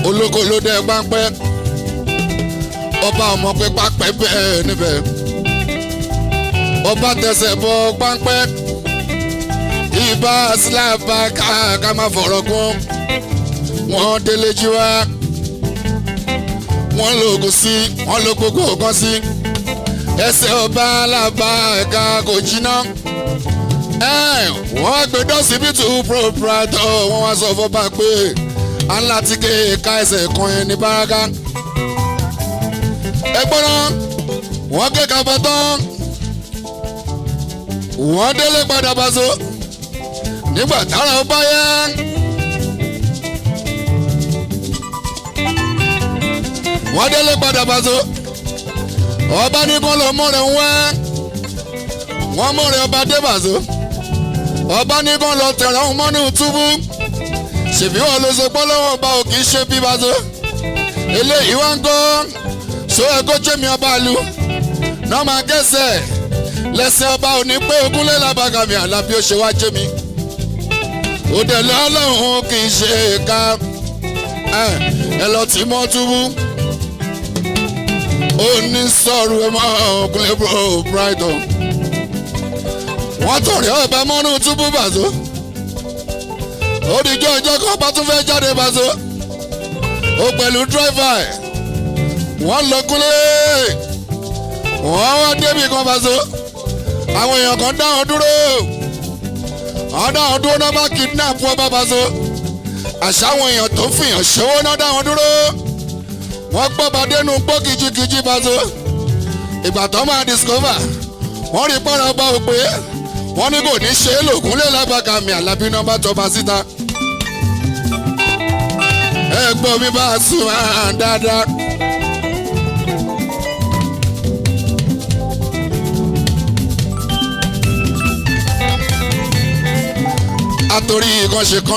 Olóko ló dẹ páńpẹ́, ọba ọmọ pé pápẹ́ bẹ́ẹ̀ níbẹ̀. Ọba tẹsẹ̀ bọ páńpẹ́, ibà sílábà ká má fọ̀rọ̀ gún. Wọ́n délé jí wá, wọ́n lògùn sí, wọ́n lò gbogbo nǹkan sí. Ẹsẹ̀ ọba alábà ẹ̀ka kò jiná. Wọ́n gbé dọ́sibítù proprietor, wọ́n wá sọ fọ́ba pé aláti ké ka ẹsẹ̀ kan ẹni báraká. Ẹ gbọ́dọ̀ wọ́n ké kaba tán, wọ́n délé padà bàṣọ nígbà tára ó bá yá. Wọ́n délé padà bàṣọ, ọba ní kán lọ mọ́rẹ̀ ń wá, wọ́n mọ́rẹ̀ ọba dé bàṣọ, ọba ní kán lọ tẹ̀rẹ̀ ọ̀hún mọ́nú túbú. Ṣèbí wọn ló sọ pọ́lọ́wọ́ ọba ò kì í ṣe bí bàṣọ. Eléyìí wá ń kọ́ so ẹ kó jẹ́mi ọba lu náà máa kẹsẹ̀ lẹ́sẹ̀ ọba ò ní pé ogúnlé lábàgàmì àlàbí ó ṣe wá jẹ́mi. Òdẹ̀lẹ̀ ọlọ́run kì í ṣe ká ẹ lọ tì mọ́ túbú. Ó ní sọ̀rọ̀ ẹ mọ́ ọkùnrin bro brighton. Wọ́n tọ̀rẹ́ ọba mọ́nú túbú bàṣọ. Ó dìjọ́ ọjọ́ kan bá tún fẹ́ jáde bàṣọ. Ó pẹ̀lú dírẹ́fà ẹ̀, wọ́n lọ kúlé, wọ́n wá débi kan bàṣọ. Àwọn èèyàn kan dá wọn dúró, wọ́n dá wọn dúró náà bá kidnap wọn bá bàṣọ. Àṣà àwọn èèyàn tó fìyàn ṣòwò náà dá wọn dúró, wọ́n gbọ́ bàdénú gbọ́ kìjikìji bàṣọ. Ìgbà tó máa discover, wọ́n rí pọ́nrọ́ ọba òpè, wọ́n ní kò ní ṣe é lògúnlé lábàkàmì àlàbí náà bá tọba síta. Ẹ gbọ́ mi bá a sùn án dáadáa. Àtòrí ìkànṣe kan.